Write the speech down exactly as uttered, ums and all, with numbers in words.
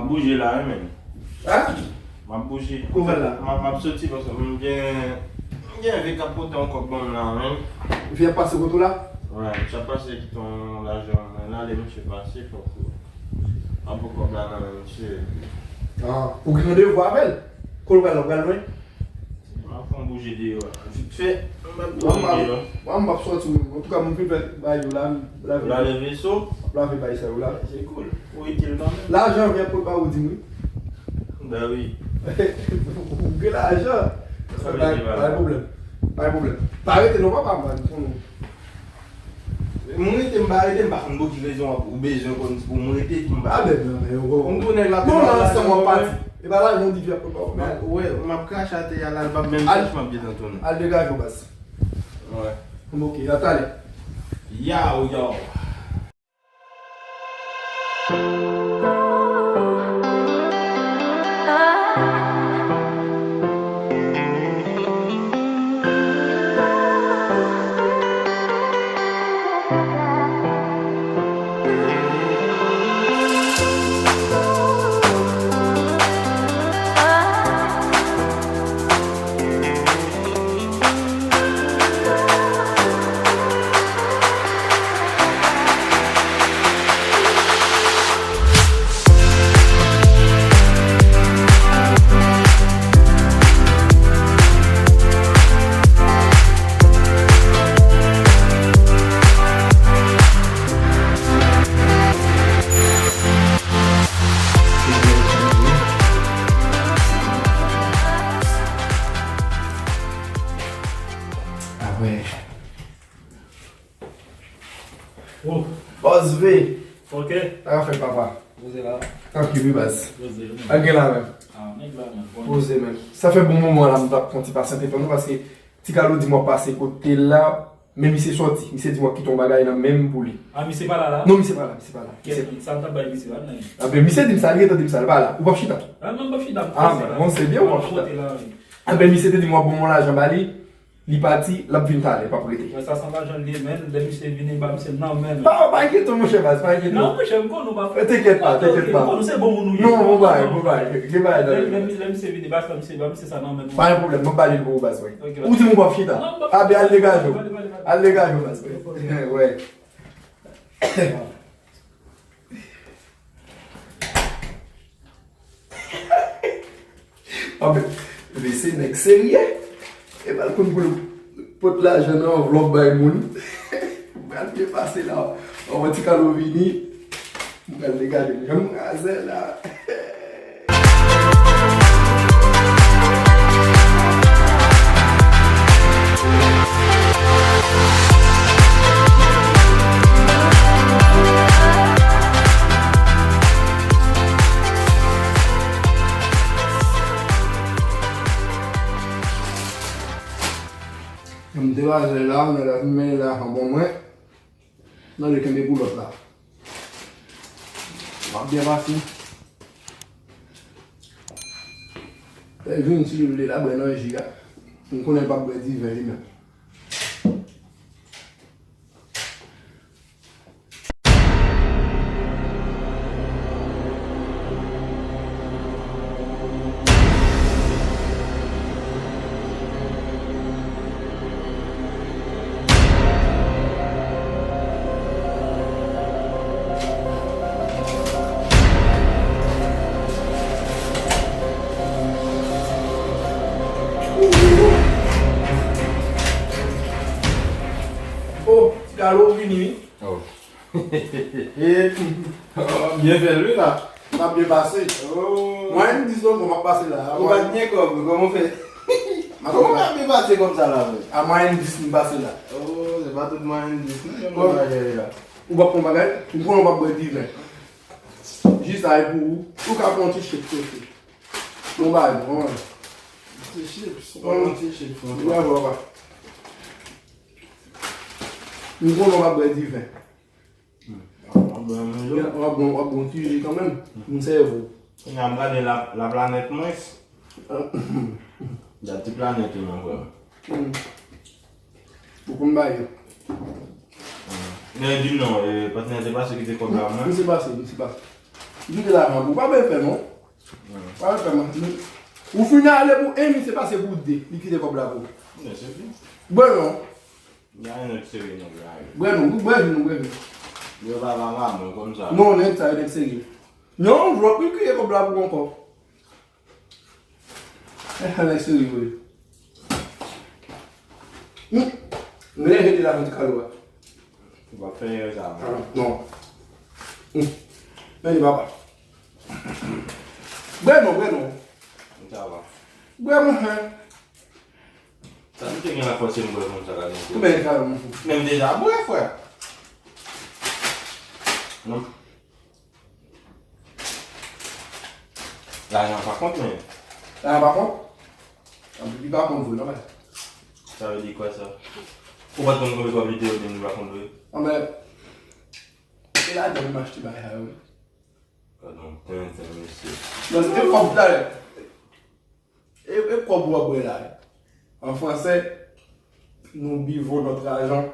Bouje la, wi, men. Hein? M ap bouje. Kouvè la. M ap, m ap soti paske m gen, m gen vye k ap pote yon kòb ban m la, men. Vye ap pase kote w la? Wi, misye ap pase kite yon lajan mwen la, lè misye pase, fòk m ap pran kòb la nan men misye. Ah, ou gen randevou avè l? Kote w pral, w pral lwen? M ap fè yon bouje deyò la. Vit fè, m ap bouje deyò. Mwen, m p ap sòti, men. Antouka, mwen vin fè bagay yo la, m lave. Lave veso? M ap lave bagay sa yo la. Se cool. Ou itil kanmenm. Lajan vyen pou ba ou di m wi. Ben wi. Ou gen lajan. Pa gen pwoblèm. Pa gen pwoblèm. Pa rete non, papa, man. M rete, m pa rete, m pa konn pou ki rezon ou bezwen konn pou m rete, pou m pa. Ah, ben, non, men, ou, ou, m tounen la, non, la, ansanm w ap pati. E pa lajan w di vye ap ba w, men. Ou wè, m ap krache atè a la, l p ap menm chèche m ap gentan tounen. Al degaje w, baz. Wè. Ok, a talè. Yow, yow. Ah ouais. Oh. Bòs V. Ok. Sa ka fèt, papa? Poze la. Trankil wi, baz. Poze, wi. Antre la menm. Ah, nèg la menm. Bon. Poze menm. Sa fè bon moman la, m t ap pran ti pasyante pou nou, paske Ti Kalo di m w ap pase kote l la, men misye sòti. Misye di m w ap kite yon bagay nan men m pou li. Ah, misye pa la la? Non, misye pa la, misye pa la. Kèt, sa m t ap bay misye la, nan. Ah, ben, misye di m sa, li gentan di m sa, li pa la. Ou p ap chita? Ah, non, m p ap chita, m poze la. Ah, ben, bon, se byen, ou p ap chita. Ah, ben, misye te di m w ap ban m yon lajan ba li. Li pati, l ap vin talè, p ap rete. Mwen sa san lajan li ye, men lè misye vini, ba misye nan men nou. Pa, pa enkyete w, monchè, baz, pa enkyete w. Non, monchè, m konn ou pa fè. Tenkèt pa, tenkèt pa. M konn ou se bon moun ou ye. Non, bon bagay, bon bagay. Gen bagay nan men. Lè misye vini, ba misye, ba misye sa nan men nou. Pa gen pwoblèm, m ap ba li l pou ou, baz, wi. Ok, ou di m ou p ap chita. Non, m p ap chita. A, ben, al degaje w. Al degaje w, baz, wi. Wè. Anben, men se nèg serye. E pa l konn pou l pot lajan nan anvlòp bay moun. M pral byen pase la. Anvan Ti Kalo vini, m pral degaje m. Jan m kraze la. M degaje la, nèg la fin mennen lajan ban mwen. Mande kenbe pou lòt la. M ap byen pase. Lè l vin, si l vle, l a bwè nan ji a. M konnen l p ap bwè diven li menm. Oh, Ti Kalo vini wi. Oh. Byen fè l wi la. M ap byen pase. Oh. Mwayèn dis non, bon, m ap pase la. Ou pa t gen kòb, kòman w fè? Kòman w ap byen pase kòm sa la, frè? A mwayèn dis m pase la. Oh, se pa tout mwayèn dis non, men mwen pa jere la. Ou p ap pran bagay? M konnen w p ap bwè diven. Jis la e pou ou. Ou ka pran yon ti chips tou. Yon bagay, bon. Ti chips, yon ti chips, yon ti chips. M konnen w p ap bwè diven. W ap bon, w ap bon ti ji kanmenm. M sèvi w. Kounye a m gade la, laplanèt mwen. Gad ti planèt ou non, frè. Ou konn bagay yo. Men di m non, e, patnè te pase kite kòb la pou mwen. Misye pase, misye pase. Li kite lajan pou ou. Pa bezwen fè non. Pa bezwen fè non. Ou fin ale pou en, misye pase pou de. Li kite kòb la pou ou. Bwè non. Gen yon lòt seri nèg la wi. Bwè non, bwè vin, bwè vin. Yo pa pa pa mwen konn sa. Non, nèg sa yo nèg serye. Non, vlòp, li kite kòb la pou ou ankò. Nèg serye vre. Hmm. Mwen jete lajan ti kado a. Ou pa fè erè sa non. Ah, non. Hmm. Men li papa. Bwè non, bwè non. Sa va. Bwè mwen. Sa m te gen la fòse m bwè konn sa la gen. Konbyen kado m fou? Men m deja bwè frè. Non. Lajan pa kont men. Lajan pa kont? Anpil li pa kont vre non men. Sa vle di kwa sa? Ou pa t konn konbyen kòb li te yo menm li pa kont vre? Anben, se lajan m achte bagay sa yo wi. Gad yon tenten mesye. Non, se te kòb talè. E, e kòb w ap bwè la. An fransè, nous buvons notre argent.